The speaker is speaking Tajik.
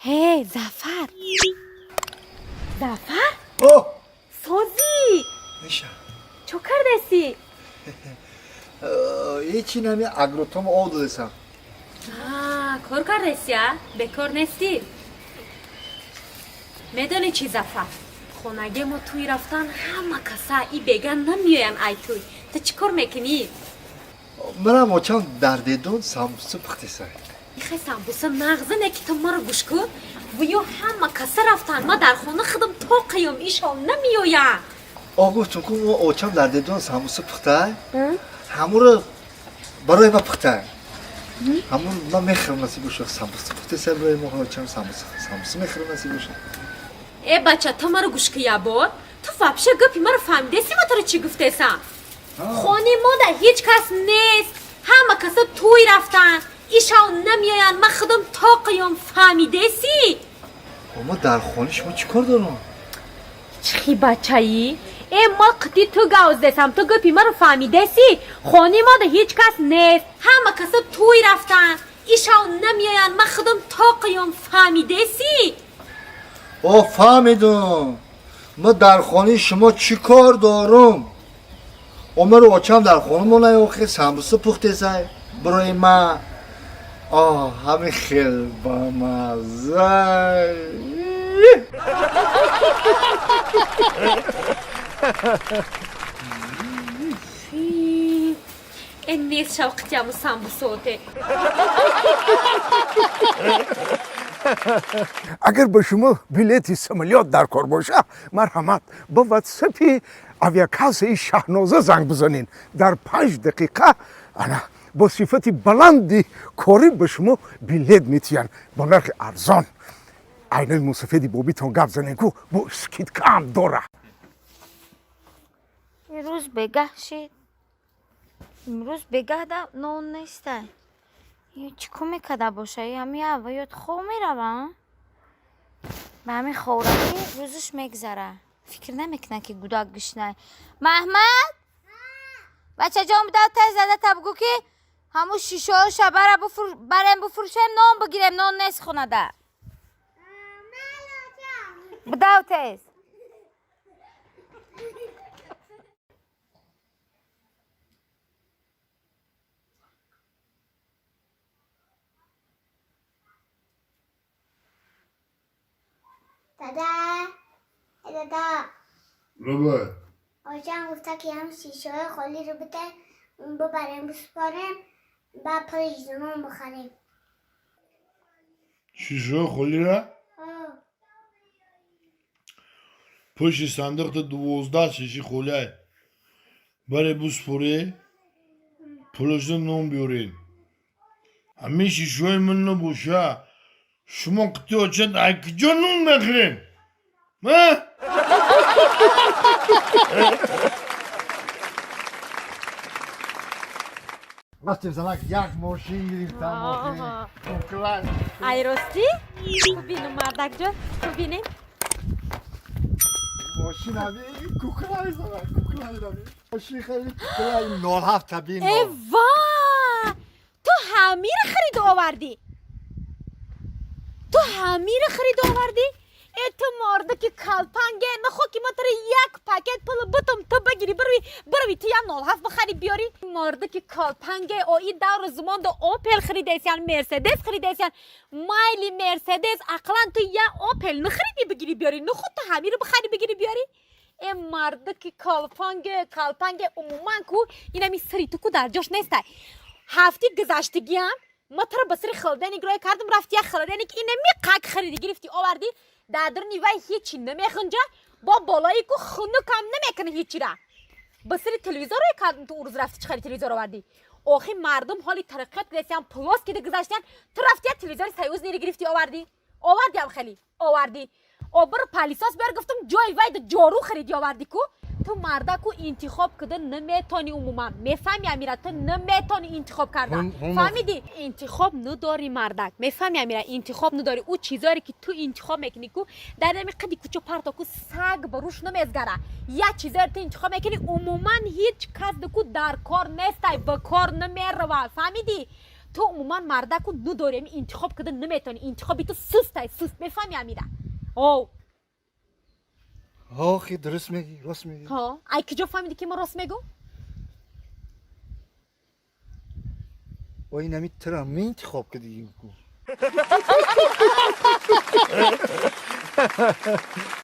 Ҳе, Зафар, Зафар! О! Созӣ? Миша. Чо кардаси? Ҳечи, нами агротом об додесам. Кор кардаси, а бекор нестӣ. Медонӣ чӣ, Зафар, хонаге мо тӯй рафтан, ҳама каса и бега намеоян. Ай тӯй ту чӣ кор мекунӣ? Манам очам дар дедон самбуса пухтесай. Ихе, самбуса нағза не, ки ту маро гӯш кун. Вуё ҳама каса рафтан, ма дар хона худам тоқаём, ишон намеоян. О, гуфтум ку, очам дар дедон самбуса пухтай, ҳамуро барои ма пухтай, ҳамун ман мехӯрам, насиб боша. Самбуса пухтесай барои мо очам, самбуса мехӯрам, насиб боша. Э, бача, ту маро гӯш ку ябор. Ту вообще гапи маро фаҳмидеси? Ма туро чӣ гуфтесам? Хони мода ҳеҷ кас нест, ҳама каса тӯй рафтан, ишон намеоянд, ман худам тоқаём, фаҳмидеси? Ма дар хони шумо чӣ кор дорам? Чихи бачаӣ? Э, ма қити ту гавздесам, ту гапи маро фаҳмидеси? Хони мода ҳеҷ кас нест, ҳама каса тӯй рафтан, ишон намеоянд, ман худам тоқаём, фаҳмидеси? О, фаҳмидум. Ма дар хонаи шумо чӣ кор дорум? Омару очам дар хона монай, охи самбуса пухтесай барои ма. О, ҳами хел бамаза. Э, нест шавқитяму самбусоте. Агар ба шумо билети самолёт дар кор боша, марҳамат, ба ватсапи авиакассаи Шаҳноза занг бизанед. Дар 5 дақиқа ана бо сифати баланди корӣ ба шумо билет метиҳанд бо нархи арзон. Айнаи мусафеди бобитон гап занед ку, бо скидкаам дора. Имрӯз бегаҳ шид, имрӯз бегаҳда нон нестай. Чӣ кор мекарда боша? Ҳами ава ёд хоб мерава, ба ҳамин ховравӣ рӯзаш мегзара, фикр намекунад, ки гудак гишнай. Маҳмад, бачаҷон, бидав, тез зада та бугӯ, ки ҳамун шишоша бара барем буфурӯшем, нон бигирем, нон нест хонада. Бидав тез. Дада, дада. Лабай. Очам гуфта, ки ҳам шишаҳои холиро бите, бибарем, бисупорем, баъд пули нон бихарем. Шишаҳои холира? Пушти сандиқта 12 шиши холиай. Баре бисупорӣ, пулашда нон биёред. Ҳамин шишаҳои ман набоша, шумо қити очад ай куҷо нон мехӯрем? А? Рафтем, занак, як мошин гирифтам. Кукла. Ай, ростӣ? Бубину, мардакҷон, бубинем. Мошин аби кукла, занак, кукла аби. Мошин хеле кукла 07 табин. Э ва! Ту ҳамира хариду овардӣ? Ту ҳамира хариду овардӣ? Э, ту мордаки калпанге, нахо ки ма тара як пакет пул бутум, ту багири, бирви, бирви, ту я 07 бихари биёри. Мордаки калпанге, ои давру зумонда Опел харидесян, Мерседес харидесян, майли Мерседес, ақлан ту я Опел нахариди бигири биёри, нахо ту ҳамиро бихари бигири биёри. Э, мардаки калпанге, калпанге, умуман ку инами сари ту ку дар ҷош нестай. Ҳафти гузаштагиам ма тара ба сари холодильник рой кардам, рафти як холодильник инами қак хариди гирифти овардӣ, дар даруни вай ҳечи намехунҷа, бо болои ку хунукам намекунӣ ҳечира. Ба сари телевизор рой кардам, ту он рӯз рафти чӣ хари телевизор овардӣ. Охи мардум ҳоли тараққиёт кардасиян, плоскида гузаштиян, ту рафти як телевизори Союз нири гирифти овардӣ. Овардиам, хеле овардӣ. О, бир пылесос биёр гуфтам, ҷои вайда ҷору хариди овардӣ ку. Ту мардаку интихоб куда наметонӣ умуман, мефаҳми, Амира? Ту наметонӣ интихоб кардан, фаҳмидӣ? Интихоб надорӣ, мардак, мефаҳми, Амира? Интихоб надорӣ. Ӯ чизоре ки ту интихоб мекунӣ ку, дар ами қади кӯча парто ку, саг ба рӯш намезгара. Як чизоре ту интихоб мекунӣ, умуман ҳеҷ кас ку дар кор нестай, ба кор намерава, фаҳмидӣ? Ту умуман мардаку надорӣ, ами интихоб карда наметавонӣ. Интихоби ту сустай, суст, мефаҳми амира? О. Охи, дуруст мегӣ, рост мегӣ. Ҳо, ай куҷо фаҳмидӣ, ки ман рост мегӯм? О, ин ами тура меинтихоб кардигим ку.